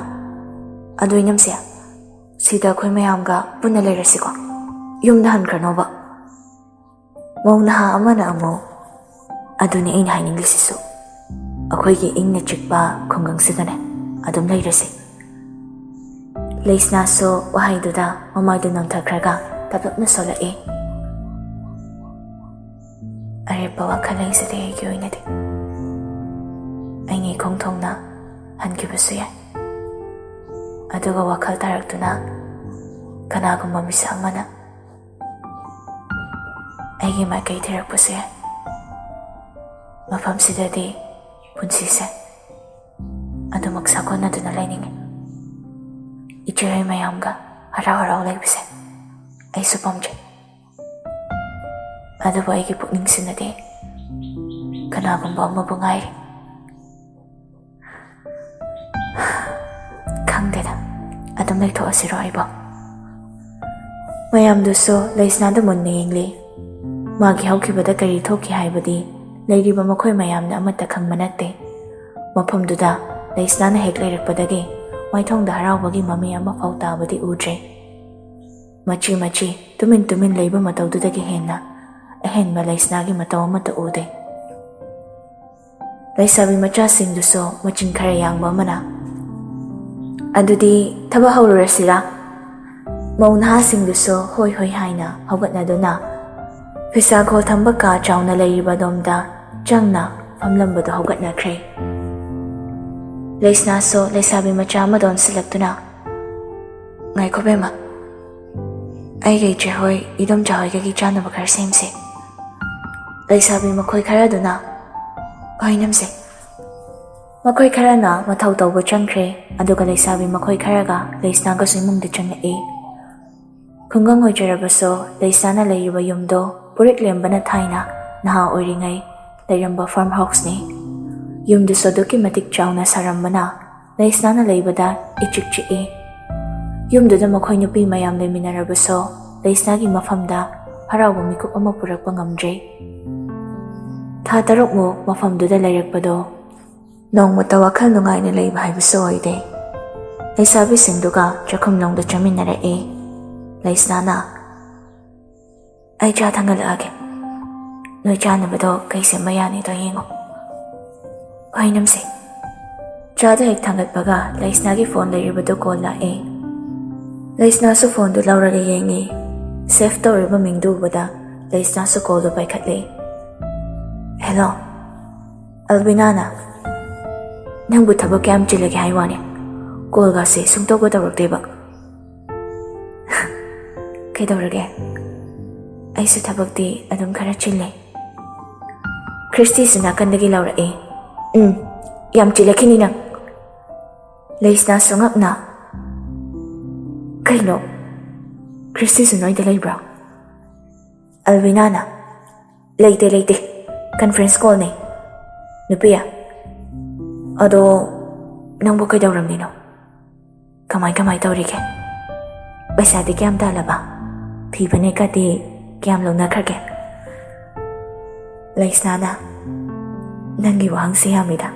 "ꯑꯗꯨ ꯏꯅꯝꯁꯦ, ꯁꯤꯗ ꯑꯩꯈꯣꯏ ꯃꯌꯥꯝꯒ ꯄꯨꯟꯅ ꯂꯩꯔꯁꯤꯀꯣ꯫ ꯌꯨꯝꯗ ꯍꯟꯈ꯭ꯔꯅꯣꯕ꯫" ꯃꯧ ꯅꯍꯥ ꯑꯃꯅ ꯑꯃꯨꯛ, "ꯑꯗꯨꯅꯤ ꯑꯩꯅ ꯍꯥꯏꯅꯤꯡꯂꯤꯁꯤꯁꯨ, ꯑꯩꯈꯣꯏꯒꯤ ꯏꯪꯅ ꯆꯤꯛꯄ ꯈꯨꯡꯒꯪꯁꯤꯗꯅꯦ ꯑꯗꯨꯝ ꯂꯩꯔꯁꯤ꯫" ꯂꯩꯁꯅꯥꯁꯨ ꯋꯥꯍꯩꯗꯨꯗ ꯃꯃꯥꯏꯗꯨ ꯅꯝꯊꯈ꯭ꯔꯒ ꯇꯞꯂꯞꯅ ꯁꯣꯜꯂꯛꯏ꯫ "ꯑꯔꯦꯞꯄ ꯋꯥꯈꯜ ꯂꯩꯖꯗꯦ ꯑꯩꯒꯤ ꯑꯣꯏꯅꯗꯤ꯫ ꯑꯩꯅ ꯏꯈꯣꯡ ꯊꯣꯡꯅ ꯍꯟꯈꯤꯕꯁꯨ ꯌꯥꯏ꯫" ꯑꯗꯨꯒ ꯋꯥꯈꯜ ꯇꯥꯔꯛꯇꯨꯅ ꯀꯅꯥꯒꯨꯝꯕ ꯃꯤꯁꯛ ꯑꯃꯅ ꯑꯩꯒꯤ ꯃꯥꯏꯀꯩ ꯊꯤꯔꯛꯄꯁꯨ ꯌꯥꯏ꯫ ꯃꯐꯝꯁꯤꯗꯗꯤ ꯄꯨꯟꯁꯤꯁꯦ ꯑꯗꯨꯃꯛ ꯁꯥꯒꯣꯟꯅꯗꯨꯅ ꯂꯩꯅꯤꯡꯉꯤ꯫ ꯏꯆꯦꯍꯣꯏ ꯃꯌꯥꯝꯒ ꯍꯔꯥꯎ ꯍꯔꯥꯎ ꯂꯩꯕꯁꯦ ꯑꯩꯁꯨ ꯄꯥꯝꯖꯩ꯫ ꯑꯗꯨꯕꯨ ꯑꯩꯒꯤ ꯄꯨꯛꯅꯤꯡꯁꯤꯅꯗꯤ ꯀꯅꯥꯒꯨꯝꯕ ꯑꯃꯕꯨ ꯉꯥꯏꯔꯤ꯫ ꯈꯪꯗꯦꯗ, ꯑꯗꯨꯝ ꯂꯩꯊꯣꯛꯑꯁꯤꯔꯣ ꯑꯩꯕꯣ? ꯃꯌꯥꯝꯗꯨꯁꯨ ꯂꯩꯁꯅꯥꯗ ꯃꯨꯟꯅ ꯌꯦꯡꯂꯤ꯫ ꯃꯥꯒꯤ ꯍꯧꯈꯤꯕꯗ ꯀꯔꯤ ꯊꯣꯛꯈꯤ ꯍꯥꯏꯕꯗꯤ ꯂꯩꯔꯤꯕ ꯃꯈꯣꯏ ꯃꯌꯥꯝꯅ ꯑꯃꯠꯇ ꯈꯪꯕ ꯅꯠꯇꯦ꯫ ꯃꯐꯝꯗꯨꯗ ꯂꯩꯁꯅꯥꯅ ꯍꯦꯛ ꯂꯩꯔꯛꯄꯗꯒꯤ ꯃꯥꯏꯊꯣꯡꯗ ꯍꯔꯥꯎꯕꯒꯤ ꯃꯃꯤ ꯑꯃꯐꯥꯎ ꯇꯥꯕꯗꯤ ꯎꯗ꯭ꯔꯦ꯫ ꯃꯆꯤ ꯃꯆꯤ ꯇꯨꯃꯤꯟ ꯇꯨꯃꯤꯟ ꯂꯩꯕ ꯃꯇꯧꯗꯨꯗꯒꯤ ꯍꯦꯟꯅ ꯑꯍꯦꯟꯕ ꯂꯩꯁꯅꯥꯒꯤ ꯃꯇꯧ ꯑꯃꯠꯇ ꯎꯗꯦ꯫ ꯂꯩꯁꯥꯕꯤ ꯃꯆꯥꯁꯤꯡꯗꯨꯁꯨ ꯃꯆꯤꯟ ꯈꯔ ꯌꯥꯡꯕ ꯑꯃꯅ, "ꯑꯗꯨꯗꯤ ꯊꯕꯛ ꯍꯧꯔꯨꯔꯁꯤꯔꯥ?" ꯃꯧ ꯅꯍꯥꯁꯤꯡꯗꯨꯁꯨ ꯍꯣꯏ ꯍꯣꯏ ꯍꯥꯏꯅ ꯍꯧꯒꯠꯅꯗꯨꯅ ꯐꯤꯁꯥꯈꯣꯜ ꯊꯝꯕ ꯀꯥ ꯆꯥꯎꯅ ꯂꯩꯔꯤꯕ ꯑꯗꯣꯝꯗ ꯆꯪꯅ ꯐꯝꯂꯝꯕꯗꯨ ꯍꯧꯒꯠꯅꯈ꯭ꯔꯦ꯫ ꯂꯩꯁꯅꯥꯁꯨ ꯂꯩꯁꯥꯕꯤ ꯃꯆꯥ ꯑꯃꯗ ꯑꯣꯟꯁꯤꯜꯂꯛꯇꯨꯅ, "ꯉꯥꯏꯈꯣ ꯕꯦꯝꯃ, ꯑꯩꯒ ꯏꯆꯦ ꯍꯣꯏ ꯏꯗꯣꯝꯆꯥ ꯍꯣꯏꯒꯒꯤ ꯆꯥꯅꯕ ꯈꯔ ꯁꯦꯝꯁꯦ꯫" ꯂꯩꯁꯥꯕꯤ ꯃꯈꯣꯏ ꯈꯔꯗꯨꯅ, "ꯍꯣꯏ ꯏꯅꯝꯁꯦ꯫" ꯃꯈꯣꯏ ꯈꯔꯅ ꯃꯊꯧ ꯇꯧꯕ ꯆꯪꯈ꯭ꯔꯦ, ꯑꯗꯨꯒ ꯂꯩꯁꯥꯕꯤ ꯃꯈꯣꯏ ꯈꯔꯒ ꯂꯩꯁꯅꯥꯒꯁꯨ ꯏꯃꯨꯡꯗ ꯆꯪꯂꯛꯏ꯫ ꯈꯨꯡꯒꯪ ꯑꯣꯏꯖꯔꯕꯁꯨ ꯂꯩꯁꯅꯥꯅ ꯂꯩꯔꯤꯕ ꯌꯨꯝꯗꯣ ꯄꯨꯔꯤꯛ ꯂꯦꯝꯕꯅ ꯊꯥꯏꯅ ꯅꯍꯥ ꯑꯣꯏꯔꯤꯉꯩ ꯂꯩꯔꯝꯕ ꯐꯥꯔꯝ ꯍꯥꯎꯁꯅꯤ꯫ ꯌꯨꯝꯗꯨꯁꯨ ꯑꯗꯨꯛꯀꯤ ꯃꯇꯤꯛ ꯆꯥꯎꯅ ꯁꯥꯔꯝꯕꯅ ꯂꯩꯁꯅꯥꯅ ꯂꯩꯕꯗ ꯏꯆꯤꯛ ꯆꯤꯛꯏ꯫ ꯌꯨꯝꯗꯨꯗ ꯃꯈꯣꯏ ꯅꯨꯄꯤ ꯃꯌꯥꯝ ꯂꯩꯃꯤꯟꯅꯔꯕꯁꯨ ꯂꯩꯁꯅꯥꯒꯤ ꯃꯐꯝꯗ ꯍꯔꯥꯎꯕ ꯃꯤꯀꯨꯞ ꯑꯃ ꯄꯨꯔꯛꯄ ꯉꯝꯗ꯭ꯔꯦ꯫ ꯊꯥ ꯇꯔꯨꯛꯃꯨꯛ ꯃꯐꯝꯗꯨꯗ ꯂꯩꯔꯛꯄꯗꯣ ꯅꯣꯡꯃꯇ ꯋꯥꯈꯜ ꯅꯨꯡꯉꯥꯏꯅ ꯂꯩꯕ ꯍꯥꯏꯕꯁꯨ ꯑꯣꯏꯗꯦ꯫ ꯂꯩꯁꯥꯕꯤꯁꯤꯡꯗꯨꯒ ꯆꯥꯛꯈꯨꯝꯂꯣꯝꯗ ꯆꯪꯃꯤꯟꯅꯔꯛꯏ꯫ ꯂꯩꯁꯅꯥꯅ, "ꯑꯩ ꯆꯥ ꯊꯥꯡꯒꯠꯂꯛꯑꯒꯦ꯫ ꯅꯣꯏ ꯆꯥꯅꯕꯗꯣ ꯀꯩ ꯁꯦꯝꯕ ꯌꯥꯅꯤꯗꯣ ꯌꯦꯡꯉꯣ꯫" "ꯍꯣꯏ ꯏꯅꯝꯁꯦ꯫" ꯆꯥꯗꯨ ꯍꯦꯛ ꯊꯥꯡꯒꯠꯄꯒ ꯂꯩꯁꯅꯥꯒꯤ ꯐꯣꯟ ꯂꯩꯔꯤꯕꯗꯨ ꯀꯣꯜ ꯂꯥꯛꯑꯦ꯫ ꯂꯩꯁꯅꯥꯁꯨ ꯐꯣꯟꯗꯨ ꯂꯧꯔꯒ ꯌꯦꯡꯉꯤ꯫ ꯁꯦꯚ ꯇꯧꯔꯤꯕ ꯃꯤꯡꯗꯨ ꯎꯕꯗ ꯂꯩꯁꯅꯥꯁꯨ ꯀꯣꯜꯗꯨ ꯄꯥꯏꯈꯠꯂꯦ꯫ "ꯍꯦꯜꯂꯣ꯫" ꯑꯜꯕꯤꯅꯥꯅ, "ꯅꯪꯕꯨ ꯊꯕꯛ ꯀꯌꯥꯝ ꯆꯤꯜꯂꯒꯦ ꯍꯥꯏ ꯋꯥꯅꯦ? ꯀꯣꯜꯒꯁꯦ ꯁꯨꯡꯇꯧꯒ ꯇꯧꯔꯛꯇꯦꯕ꯫ ꯀꯩꯗꯧꯔꯒꯦ? ꯑꯩꯁꯨ ꯊꯕꯛꯇꯤ ꯑꯗꯨꯝ ꯈꯔ ꯆꯤꯜꯂꯦ꯫ ꯈ꯭ꯔꯤꯁꯇꯤꯁꯨ ꯅꯥꯀꯟꯗꯒꯤ ꯂꯥꯎꯔꯛꯑꯦ꯫ "ꯎꯝ, ꯌꯥꯝ ꯆꯤꯜꯂꯛꯈꯤꯅꯤ ꯅꯪ꯫" ꯂꯩꯁꯅꯥꯁꯨ ꯉꯛꯅ, "ꯀꯩꯅꯣ? ꯈ꯭ꯔꯤꯁꯇꯤꯁꯨ ꯅꯣꯏꯗ ꯂꯩꯕ꯭ꯔꯣ?" ꯑꯜꯕꯤꯅꯥꯅ, "ꯂꯩꯇꯦ, ꯂꯩꯇꯦ꯫ ꯀꯟꯐ꯭ꯔꯦꯟꯁ ꯀꯣꯜꯅꯦ꯫" "ꯅꯨꯄꯤ, ꯑꯗꯣ ꯅꯪꯕꯨ ꯀꯩꯗꯧꯔꯝꯃꯤꯅꯣ? ꯀꯃꯥꯏ ꯀꯃꯥꯏ ꯇꯧꯔꯤꯒꯦ? ꯄꯩꯁꯥꯗꯤ ꯀꯌꯥꯝ ꯇꯥꯜꯂꯕ? ꯐꯤ ꯐꯅꯦꯛꯀꯗꯤ ꯀꯌꯥꯝ ꯂꯧꯅꯈ꯭ꯔꯒꯦ?" ꯂꯩꯁꯅꯥꯅ, "ꯅꯪꯒꯤ ꯋꯥꯍꯪꯁꯦ ꯌꯥꯝꯃꯤꯗ꯫"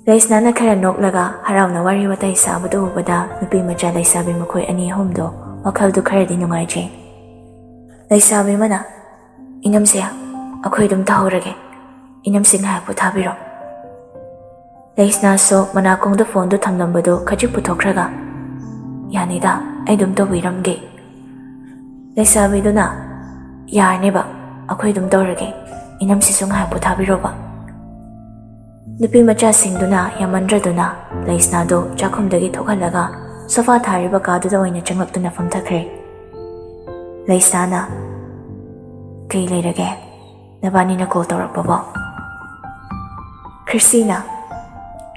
ꯂꯩꯁꯅꯥꯅ ꯈꯔ ꯅꯣꯛꯂꯒ ꯍꯔꯥꯎꯅ ꯋꯥꯔꯤ ꯋꯥꯇꯥꯏ ꯁꯥꯕꯗꯨ ꯎꯕꯗ ꯅꯨꯄꯤ ꯃꯆꯥ ꯂꯩꯁꯥꯕꯤ ꯃꯈꯣꯏ ꯑꯅꯤ ꯑꯍꯨꯝꯗꯣ ꯋꯥꯈꯜꯗꯨ ꯈꯔꯗꯤ ꯅꯨꯡꯉꯥꯏꯖꯩ꯫ ꯂꯩꯁꯥꯕꯤ ꯑꯃꯅ, "ꯏꯅꯝꯁꯦ, ꯑꯩꯈꯣꯏ ꯑꯗꯨꯝ ꯇꯧꯍꯧꯔꯒꯦ꯫ ꯏꯅꯝꯁꯦ ꯉꯥꯏꯍꯥꯛ ꯄꯣꯊꯥꯕꯤꯔꯣ꯫" ꯂꯩꯁꯅꯥꯁꯨ ꯃꯅꯥꯀꯣꯡꯗ ꯐꯣꯟꯗꯨ ꯊꯝꯂꯝꯕꯗꯨ ꯈꯖꯤꯛ ꯄꯨꯊꯣꯛꯈ꯭ꯔꯒ, "ꯌꯥꯅꯤꯗ, ꯑꯩ ꯑꯗꯨꯝ ꯇꯧꯕꯤꯔꯝꯒꯦ꯫" ꯂꯩꯁꯥꯕꯤꯗꯨꯅ, "ꯌꯥꯔꯅꯦꯕ, ꯑꯩꯈꯣꯏ ꯑꯗꯨꯝ ꯇꯧꯔꯒꯦ꯫ ꯏꯅꯝꯁꯤꯁꯨ ꯉꯥꯏꯍꯥꯛ ꯄꯣꯊꯥꯕꯤꯔꯣꯕ꯫" ꯅꯨꯄꯤ ꯃꯆꯥꯁꯤꯡꯗꯨꯅ ꯌꯥꯝꯃꯟꯗ꯭ꯔꯗꯨꯅ ꯂꯩꯁꯅꯥꯗꯨ ꯆꯥꯛꯈꯨꯝꯗꯒꯤ ꯊꯣꯛꯍꯜꯂꯒ ꯁꯣꯐꯥ ꯊꯥꯔꯤꯕ ꯀꯥꯗꯨꯗ ꯑꯣꯏꯅ ꯆꯪꯂꯛꯇꯨꯅ ꯐꯝꯊꯈ꯭ꯔꯦ꯫ ꯂꯩꯁꯅꯥꯅ, "ꯀꯩ ꯂꯩꯔꯒꯦ? ꯅꯕꯥꯅꯤꯅ ꯀꯣꯜ ꯇꯧꯔꯛꯄꯕꯣ?" ꯈ꯭ꯔꯤꯁꯇꯤꯅ,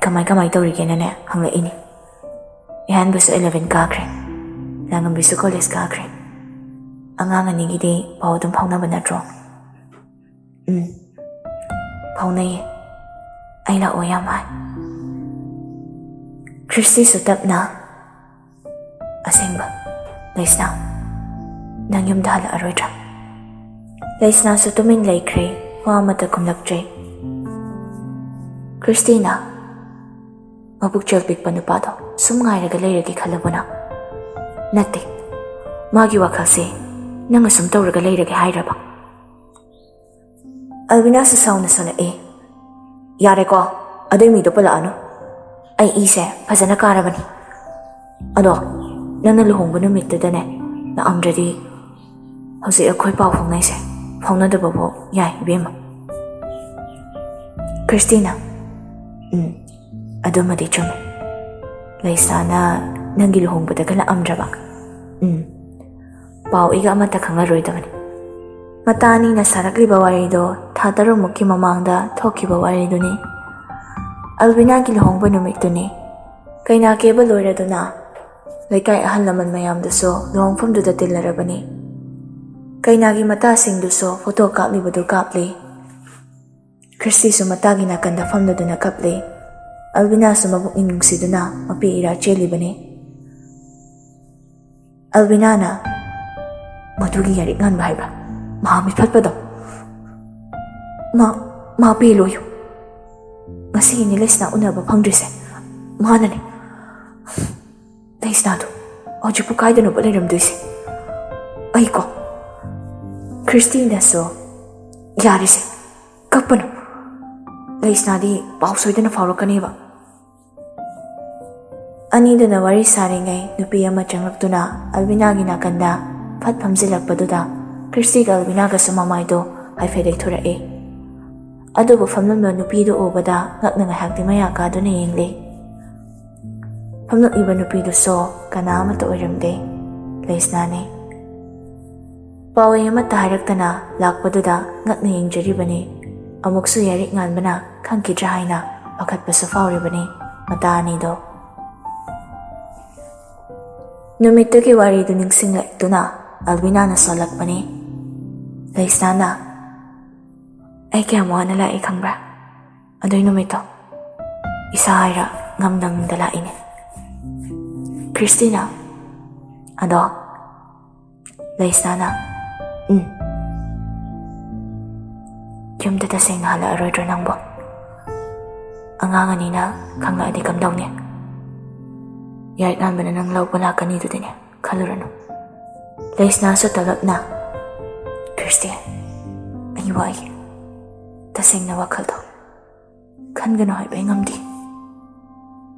"ꯀꯃꯥꯏ ꯀꯃꯥꯏ ꯇꯧꯔꯤꯒꯦꯅꯅꯦ ꯍꯪꯂꯛꯏꯅꯤ꯫ ꯏꯍꯥꯟꯕꯁꯨ ꯏꯂꯦꯚꯦꯟ ꯀꯥꯈ꯭ꯔꯦ, ꯂꯥꯡꯉꯝꯕꯤꯁꯨ ꯀꯣꯂꯦꯖ ꯀꯥꯈ꯭ꯔꯦ꯫ ꯑꯉꯥꯡ ꯑꯅꯤꯒꯤꯗꯤ ꯄꯥꯎ ꯑꯗꯨꯝ ꯐꯥꯎꯅꯕ ꯅꯠꯇ꯭ꯔꯣ?" "ꯎꯝ, ꯐꯥꯎꯅꯩꯌꯦ꯫ ꯑꯩ ꯂꯥꯛꯑꯣ ꯌꯥꯝ ꯍꯥꯏ꯫" ꯈ꯭ꯔꯤꯁꯇꯤꯁꯨ ꯇꯞꯅ, "ꯑꯁꯦꯡꯕ, ꯂꯩꯁꯅꯥ, ꯅꯪ ꯌꯨꯝꯗ ꯍꯜꯂꯛꯑꯔꯣꯏꯗ꯭ꯔꯥ?" ꯂꯩꯁꯅꯥꯁꯨ ꯇꯨꯃꯤꯟ ꯂꯩꯈ꯭ꯔꯦ, ꯋꯥ ꯑꯃꯠꯇ ꯈꯨꯝꯂꯛꯇ꯭ꯔꯦ꯫ ꯈ꯭ꯔꯤꯁꯇꯤꯅ, "ꯃꯕꯨꯛꯆꯦꯜ ꯄꯤꯛꯄ ꯅꯨꯄꯥꯗꯣ ꯁꯨꯝ ꯉꯥꯏꯔꯒ ꯂꯩꯔꯒꯦ ꯈꯜꯂꯕꯣ ꯅꯪ? ꯅꯠꯇꯦ, ꯃꯥꯒꯤ ꯋꯥꯈꯜꯁꯦ ꯅꯪ ꯑꯁꯨꯝ ꯇꯧꯔꯒ ꯂꯩꯔꯒꯦ ꯍꯥꯏꯔꯕ?" ꯑꯜꯕꯤꯅꯥꯁꯨ ꯁꯥꯎꯅ ꯁꯣꯜꯂꯛꯑꯦ꯫ "ꯌꯥꯔꯦꯀꯣ, ꯑꯗꯨꯏ ꯃꯤꯗꯣ ꯄꯜꯂꯛꯑꯅꯨ꯫ ꯑꯩ ꯏꯁꯦ ꯐꯖꯅ ꯀꯥꯔꯕꯅꯤ꯫ ꯑꯗꯣ ꯅꯪꯅ ꯂꯨꯍꯣꯡꯕ ꯅꯨꯃꯤꯠꯇꯨꯗꯅꯦ ꯂꯥꯛꯑꯝꯗ꯭ꯔꯗꯤ ꯍꯧꯖꯤꯛ ꯑꯩꯈꯣꯏ ꯄꯥꯎ ꯐꯥꯎꯅꯩꯁꯦ ꯐꯥꯎꯅꯗꯕꯕꯨ ꯌꯥꯏ, ꯏꯕꯦꯝꯃ꯫" ꯈ꯭ꯔꯤꯁꯇꯤꯅ, "ꯎꯝ, ꯑꯗꯨꯃꯗꯤ ꯆꯨꯝꯃꯦ꯫ ꯂꯩꯁꯥꯅ ꯅꯪꯒꯤ ꯂꯨꯍꯣꯡꯕꯗꯒ ꯂꯥꯛꯑꯝꯗ꯭ꯔꯕ? ꯎꯝ, ꯄꯥꯎ ꯏꯒ ꯑꯃꯠꯇ ꯈꯪꯉꯔꯣꯏꯗꯕꯅꯤ꯫ ꯃꯇꯥ ꯑꯅꯤꯅ ꯁꯥꯔꯛꯂꯤꯕ ꯋꯥꯔꯤꯗꯣ ꯊꯥ ꯇꯔꯨꯛꯃꯨꯛꯀꯤ ꯃꯃꯥꯡꯗ ꯊꯣꯛꯈꯤꯕ ꯋꯥꯔꯤꯗꯨꯅꯤ꯫ ꯑꯜꯕꯤꯅꯥꯒꯤ ꯂꯨꯍꯣꯡꯕ ꯅꯨꯃꯤꯠꯇꯨꯅꯤ꯫ ꯀꯩꯅꯥ ꯀꯦꯕ ꯂꯣꯏꯔꯗꯨꯅ ꯂꯩꯀꯥꯏ ꯑꯍꯜ ꯂꯃꯟ ꯃꯌꯥꯝꯗꯨꯁꯨ ꯂꯨꯍꯣꯡꯐꯝꯗꯨꯗ ꯇꯤꯜꯂꯔꯕꯅꯤ꯫ ꯀꯩꯅꯥꯒꯤ ꯃꯇꯥꯁꯤꯡꯗꯨꯁꯨ ꯐꯣꯇꯣ ꯀꯥꯞꯂꯤꯕꯗꯨ ꯀꯥꯞꯂꯤ꯫ ꯈ꯭ꯔꯤꯁꯇꯤꯁꯨ ꯃꯇꯥꯒꯤ ꯅꯥꯀꯟꯗ ꯐꯝꯂꯗꯨꯅ ꯀꯞꯂꯤ꯫ ꯑꯜꯕꯤꯅꯥꯁꯨ ꯃꯕꯨꯛꯅꯤꯡ ꯅꯨꯡꯁꯤꯗꯨꯅ ꯃꯄꯤ ꯏꯔꯥ ꯆꯦꯜꯂꯤꯕꯅꯤ꯫ ꯑꯜꯕꯤꯅꯥꯅ, "ꯃꯗꯨꯒꯤ ꯌꯥꯔꯤꯛ ꯉꯥꯟꯕ ꯍꯥꯏꯕ꯭ꯔꯥ? ꯃꯍꯥ ꯃꯤꯐꯠꯄꯗꯣ? ꯃꯥ, ꯃꯥ ꯄꯦꯜꯂꯣꯌꯨ꯫ ꯉꯁꯤꯒꯤꯅꯤ ꯂꯩꯁꯅꯥ ꯎꯅꯕ ꯐꯪꯗ꯭ꯔꯤꯁꯦ꯫ ꯃꯥꯅꯅꯦ꯫ ꯂꯩꯁꯅꯥꯗꯣ ꯍꯧꯖꯤꯛꯄꯨ ꯀꯥꯏꯗꯅꯣꯕ ꯂꯩꯔꯝꯗꯣꯏꯁꯦ?" ꯑꯩꯀꯣ꯫ ꯈ꯭ꯔꯤꯁꯇꯤꯅꯁꯨ, "ꯌꯥꯔꯦꯁꯦ, ꯀꯞꯄꯅꯨ꯫ ꯂꯩꯁꯅꯥꯗꯤ ꯄꯥꯎ ꯁꯣꯏꯗꯅ ꯐꯥꯎꯔꯛꯀꯅꯦꯕ"꯫ ꯑꯅꯤꯗꯨꯅ ꯋꯥꯔꯤ ꯁꯥꯔꯤꯉꯩ ꯅꯨꯄꯤ ꯑꯃ ꯆꯪꯂꯛꯇꯨꯅ ꯑꯜꯕꯤꯅꯥꯒꯤ ꯅꯥꯀꯟꯗ ꯐꯠ ꯐꯝꯖꯤꯜꯂꯛꯄꯗꯨꯗ ꯈ꯭ꯔꯤꯁꯇꯤꯒ ꯑꯜꯕꯤꯅꯥꯒꯁꯨ ꯃꯃꯥꯏꯗꯣ ꯍꯥꯏꯐꯦꯠ ꯂꯩꯊꯣꯔꯛꯏ꯫ ꯑꯗꯨꯕꯨ ꯐꯝꯂꯝꯕ ꯅꯨꯄꯤꯗꯨ ꯎꯕꯗ ꯉꯛꯅ ꯉꯥꯏꯍꯥꯛꯇꯤ ꯃꯌꯥ ꯀꯥꯗꯨꯅ ꯌꯦꯡꯂꯤ꯫ ꯐꯝꯂꯛꯂꯤꯕ ꯅꯨꯄꯤꯗꯨꯁꯨ ꯀꯅꯥ ꯑꯃꯠꯇ ꯑꯣꯏꯔꯝꯗꯦ, ꯂꯩꯁꯅꯥꯅꯤ꯫ ꯄꯥꯎꯋꯩ ꯑꯃꯠꯇ ꯍꯥꯏꯔꯛꯇꯅ ꯂꯥꯛꯄꯗꯨꯗ ꯉꯛꯅ ꯌꯦꯡꯖꯔꯤꯕꯅꯤ꯫ ꯑꯃꯨꯛꯁꯨ ꯌꯥꯔꯤꯛ ꯉꯥꯟꯕꯅ ꯈꯪꯈꯤꯗ꯭ꯔꯥ ꯍꯥꯏꯅ ꯄꯥꯈꯠꯄꯁꯨ ꯐꯥꯎꯔꯤꯕꯅꯤ ꯃꯇꯥ ꯑꯅꯤꯗꯣ꯫ ꯅꯨꯃꯤꯠꯇꯨꯒꯤ ꯋꯥꯔꯤꯗꯨ ꯅꯤꯡꯁꯤꯡꯂꯛꯇꯨꯅ ꯑꯜꯕꯤꯅꯥꯅ ꯁꯣꯜꯂꯛꯄꯅꯤ꯫ ꯂꯩꯁꯅꯥꯅ, "ꯑꯩ ꯀꯌꯥꯝ ꯋꯥꯅ ꯂꯥꯛꯏ ꯈꯪꯕ꯭ꯔꯥ? ꯑꯗꯨꯏ ꯅꯨꯃꯤꯠꯇꯣ ꯏꯁꯥ ꯍꯥꯏꯔ ꯉꯝꯗꯪꯗ ꯂꯥꯛꯏꯅꯦ"꯫ ꯈ꯭ꯔꯤꯁꯇꯤꯅ, "ꯑꯗꯣ?" ꯂꯩꯁꯅꯥꯅ, "ꯎꯝ꯫ ꯌꯨꯝꯗ ꯇꯁꯦꯡꯅ ꯍꯜꯂꯛꯑꯔꯣꯏꯗ꯭ꯔꯣ ꯅꯪꯕꯣ? ꯑꯉꯥꯡ ꯑꯅꯤꯅ ꯈꯪꯂꯛꯑꯗꯤ ꯀꯝꯗꯧꯅꯤ? ꯌꯥꯔꯤꯛ ꯉꯥꯟꯕꯅ ꯅꯪ ꯂꯧꯕ ꯂꯥꯛꯀꯅꯤꯗꯨꯗꯤꯅꯦ, ꯈꯜꯂꯨꯔꯅꯨ"꯫ ꯂꯩꯁꯅꯥꯁꯨ ꯇꯂꯞꯅ, "ꯈ꯭ꯔꯤꯁꯇꯤ, ꯑꯩ ꯋꯥꯏ꯫ ꯇꯁꯦꯡꯅ ꯋꯥꯈꯜꯗꯣ ꯈꯟꯒꯅꯨ ꯍꯥꯏꯕ ꯑꯩ ꯉꯝꯗꯦ꯫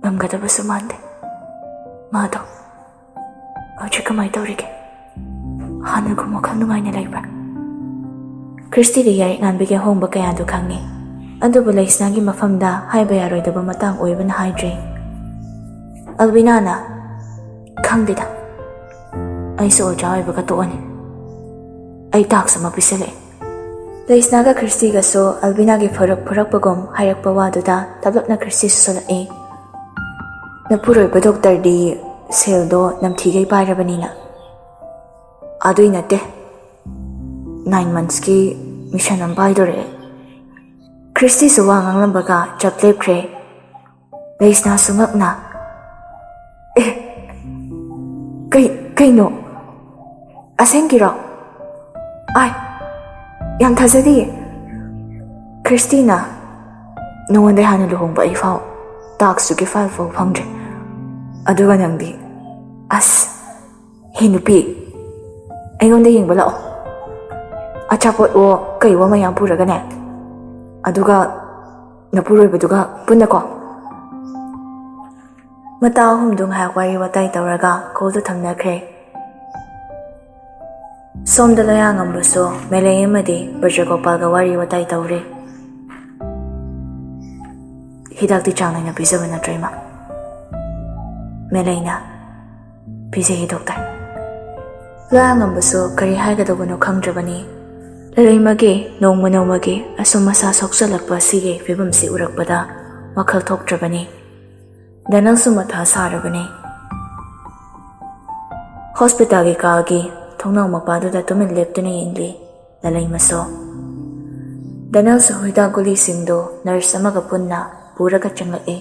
ꯉꯝꯒꯗꯕꯁꯨ ꯃꯥꯟꯗꯦ꯫ ꯃꯥꯗꯣ ꯍꯧꯖꯤꯛ ꯀꯃꯥꯏ ꯇꯧꯔꯤꯒꯦ? ꯍꯥꯟꯅꯒꯨꯝ ꯋꯥꯈꯜ ꯅꯨꯡꯉꯥꯏꯅ ꯂꯩꯕ꯭ꯔꯥ?" ꯈ꯭ꯔꯤꯁꯇꯤꯗꯤ ꯌꯥꯔꯤꯛ ꯉꯥꯟꯕꯤꯒꯤ ꯑꯍꯣꯡꯕ ꯀꯌꯥꯗꯨ ꯈꯪꯉꯤ꯫ ꯑꯗꯨꯕꯨ ꯂꯩꯁꯅꯥꯒꯤ ꯃꯐꯝꯗ ꯍꯥꯏꯕ ꯌꯥꯔꯣꯏꯗꯕ ꯃꯇꯥꯡ ꯑꯣꯏꯕꯅ ꯍꯥꯏꯗ꯭ꯔꯤ꯫ ꯑꯜꯕꯤꯅꯥꯅ, "ꯈꯪꯗꯦꯗ, ꯑꯩꯁꯨ ꯑꯣꯖꯥ ꯑꯣꯏꯕꯒ ꯇꯣꯛꯑꯅꯤ꯫ ꯑꯩ ꯇꯥꯛꯁ ꯑꯃ ꯄꯤꯁꯜꯂꯛꯑꯦ꯫" ꯂꯩꯁꯅꯥꯒ ꯈ꯭ꯔꯤꯁꯇꯤꯒꯁꯨ ꯑꯜꯕꯤꯅꯥꯒꯤ ꯐꯨꯔꯛ ꯐꯨꯔꯛꯄꯒꯨꯝ ꯍꯥꯏꯔꯛꯄ ꯋꯥꯗꯨꯗ ꯇꯞꯂꯞꯅ ꯈ꯭ꯔꯤꯁꯇꯤꯁꯨ ꯁꯣꯜꯂꯛꯏ꯫ "ꯅꯄꯨꯔꯣꯏꯕ ꯗꯣꯛꯇꯔꯗꯤ ꯁꯦꯜꯗꯣ ꯅꯝꯊꯤꯒꯩ ꯄꯥꯏꯔꯕꯅꯤꯅ꯫" "ꯑꯗꯨꯏ ꯅꯠꯇꯦ, ꯅꯥꯏꯟ ꯃꯟꯁꯀꯤ ꯃꯤꯁꯟ ꯑꯃ ꯄꯥꯏꯗꯣꯔꯛꯑꯦ꯫" ꯈ꯭ꯔꯤꯁꯇꯤꯁꯨ ꯋꯥ ꯉꯥꯡꯂꯝꯕꯒ ꯆꯞ ꯂꯦꯞꯈ꯭ꯔꯦ꯫ ꯂꯩꯁꯅꯥꯁꯨ ꯉꯛꯅ, "ꯑꯦ, ꯀꯩ, ꯀꯩꯅꯣ? ꯑꯁꯦꯡꯀꯤꯔꯣ? ꯑꯥꯏ, ꯌꯥꯝ ꯊꯥꯖꯗꯤꯌꯦ꯫" ꯈ꯭ꯔꯤꯁꯇꯤꯅ, "ꯅꯉꯣꯟꯗ ꯍꯥꯟꯅ ꯂꯨꯍꯣꯡꯕ ꯑꯩ ꯐꯥꯎ ꯇꯥꯛꯁꯇꯨꯒꯤ ꯐꯥꯏꯜ ꯐꯥꯎ ꯐꯪꯗ꯭ꯔꯤ, ꯑꯗꯨꯒ ꯅꯪꯗꯤ, ꯑꯁ, ꯍꯦ ꯅꯨꯄꯤ, ꯑꯩꯉꯣꯟꯗ ꯌꯦꯡꯕ ꯂꯥꯛꯑꯣ꯫ ꯑꯆꯥꯄꯣꯠꯋꯣ ꯀꯩꯋꯣ ꯃꯌꯥꯝ ꯄꯨꯔꯒꯅꯦ, ꯑꯗꯨꯒ ꯅꯄꯨꯔꯣꯏꯕꯗꯨꯒ ꯄꯨꯟꯅꯀꯣ꯫" ꯃꯇꯥ ꯑꯍꯨꯝꯗꯨ ꯉꯥꯏꯍꯥꯛ ꯋꯥꯔꯤ ꯋꯥꯇꯥꯏ ꯇꯧꯔꯒ ꯀꯣꯜꯗꯨ ꯊꯝꯅꯈ꯭ꯔꯦ꯫ ꯁꯣꯝꯗ ꯂꯣꯌꯥꯉꯝꯕꯁꯨ ꯃꯦꯂꯩ ꯑꯃꯗꯤ ꯕ꯭ꯔꯖꯒꯣꯄꯥꯜꯒ ꯋꯥꯔꯤ ꯋꯥꯇꯥꯏ ꯇꯧꯔꯤ꯫ "ꯍꯤꯗꯥꯛꯇꯤ ꯆꯥꯡ ꯅꯥꯏꯅ ꯄꯤꯖꯕ ꯅꯠꯇ꯭ꯔꯣ, ꯏꯃꯥ?" ꯃꯦꯂꯩꯅ, "ꯄꯤꯖꯩ, ꯗꯣꯛꯇꯔ꯫" ꯂꯣꯌꯥꯉꯝꯕꯁꯨ ꯀꯔꯤ ꯍꯥꯏꯒꯗꯧꯕꯅꯣ ꯈꯪꯗ꯭ꯔꯕꯅꯤ꯫ ꯂꯂꯩꯃꯒꯤ ꯅꯣꯡꯃ ꯅꯣꯡꯃꯒꯤ ꯑꯁꯨꯝ ꯑꯁꯥ ꯁꯣꯛꯆꯜꯂꯛꯄ ꯑꯁꯤꯒꯤ ꯐꯤꯕꯝꯁꯤ ꯎꯔꯛꯄꯗ ꯋꯥꯈꯜ ꯊꯣꯛꯇ꯭ꯔꯕꯅꯤ꯫ ꯗꯅꯦꯜꯁꯨ ꯃꯊꯥ ꯁꯥꯔꯕꯅꯤ꯫ ꯍꯣꯁꯄꯤꯇꯥꯜꯒꯤ ꯀꯥꯒꯤ ꯊꯣꯡꯅꯥꯎ ꯃꯄꯥꯗꯨꯗ ꯇꯨꯃꯤꯟ ꯂꯦꯞꯇꯨꯅ ꯌꯦꯡꯂꯤ ꯂꯂꯩꯃꯁꯨ꯫ ꯗꯅꯦꯜꯁꯨ ꯍꯤꯗꯥꯛ ꯒꯨꯂꯤꯁꯤꯡꯗꯨ ꯅꯔꯁ ꯑꯃꯒ ꯄꯨꯟꯅ ꯄꯨꯔꯒ ꯆꯪꯂꯛꯏ꯫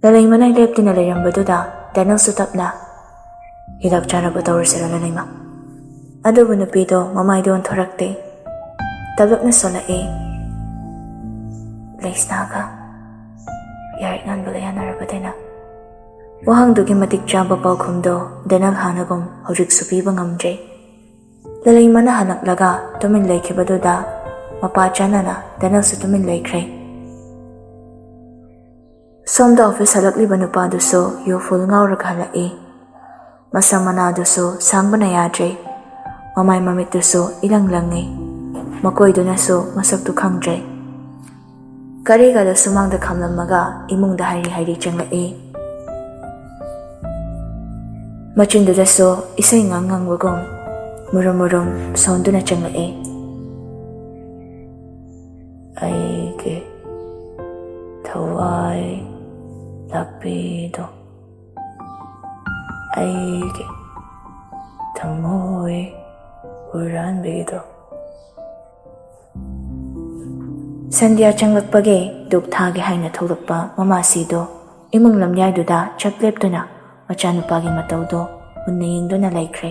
ꯂꯂꯩꯃꯅ ꯂꯦꯞꯇꯨꯅ ꯂꯩꯔꯝꯕꯗꯨꯗ ꯗꯅꯦꯜꯁꯨ ꯇꯞꯅ, "ꯍꯤꯗꯥꯛ ꯆꯥꯅꯕ ꯇꯧꯔꯁꯤꯔ, ꯂꯂꯩꯃ?" ꯑꯗꯨꯕꯨ ꯅꯨꯄꯤꯗꯣ ꯃꯃꯥꯏꯗꯣ ꯑꯣꯟꯊꯣꯔꯛꯇꯦ꯫ ꯇꯞꯂꯞꯅ ꯁꯣꯜꯂꯛꯏ, "ꯂꯩꯁꯅꯥꯒ ꯌꯥꯔꯤꯛ ꯉꯥꯟꯕꯒ ꯌꯥꯅꯔꯕꯗꯤꯅ?" ꯋꯥꯍꯪꯗꯨꯒꯤ ꯃꯇꯤꯛ ꯆꯥꯕ ꯄꯥꯎꯈꯨꯝꯗꯣ ꯗꯅꯦꯜ ꯍꯥꯟꯅꯒꯨꯝ ꯍꯧꯖꯤꯛꯁꯨ ꯄꯤꯕ ꯉꯝꯗ꯭ꯔꯦ꯫ ꯂꯂꯩꯃꯅ ꯍꯜꯂꯛꯂꯒ ꯇꯨꯃꯤꯟ ꯂꯩꯈꯤꯕꯗꯨꯗ ꯃꯄꯥ ꯆꯥꯟꯅꯅ ꯗꯅꯦꯜꯁꯨ ꯇꯨꯃꯤꯟ ꯂꯩꯈ꯭ꯔꯦ꯫ ꯁꯣꯝꯗ ꯑꯣꯐꯤꯁ ꯍꯜꯂꯛꯂꯤꯕ ꯅꯨꯄꯥꯗꯨꯁꯨ ꯌꯨ ꯐꯨꯜ ꯉꯥꯎꯔꯒ ꯍꯜꯂꯛꯏ꯫ ꯃꯁꯝ ꯃꯅꯥꯗꯨꯁꯨ ꯁꯥꯡꯕꯅ ꯌꯥꯗ꯭ꯔꯦ꯫ ꯃꯃꯥꯏ ꯃꯃꯤꯠꯇꯨꯁꯨ ꯏꯂꯪ ꯂꯪꯉꯤ꯫ ꯃꯀꯣꯏꯗꯨꯅꯁꯨ ꯃꯁꯛꯇꯨ ꯈꯪꯗ꯭ꯔꯦ꯫ ꯀꯔꯤꯒꯗꯣ ꯁꯨꯃꯥꯡꯗ ꯈꯥꯝꯂꯝꯃꯒ ꯏꯃꯨꯡꯗ ꯍꯥꯏꯔꯤ ꯍꯥꯏꯔꯤ ꯆꯪꯂꯛꯏ꯫ ꯃꯆꯤꯟꯗꯨꯗꯁꯨ ꯏꯁꯩ ꯉꯥꯡ ꯉꯪꯕꯒꯨꯝ ꯃꯨꯔꯨꯝ ꯃꯨꯔꯨꯝ ꯁꯣꯟꯗꯨꯅ ꯆꯪꯂꯛꯏ꯫ ꯑꯩꯒꯤ ꯊꯋꯥꯏ ꯂꯥꯛꯄꯤꯗꯣ, ꯑꯩꯒꯤ ꯊꯃꯣꯏ ꯍꯨꯔꯥꯟꯕꯤꯗꯣ꯫ ꯁꯟꯙ꯭ꯌꯥ ꯆꯪꯂꯛꯄꯒꯤ ꯙꯨꯞ ꯊꯥꯒꯦ ꯍꯥꯏꯅ ꯊꯣꯛꯂꯛꯄ ꯃꯃꯥꯁꯤꯗꯣ ꯏꯃꯨꯡ ꯂꯝꯌꯥꯏꯗꯨꯗ ꯆꯞ ꯂꯦꯞꯇꯨꯅ ꯃꯆꯥꯅꯨꯄꯥꯒꯤ ꯃꯇꯧꯗꯣ ꯃꯨꯟꯅ ꯌꯦꯡꯗꯨꯅ ꯂꯩꯈ꯭ꯔꯦ꯫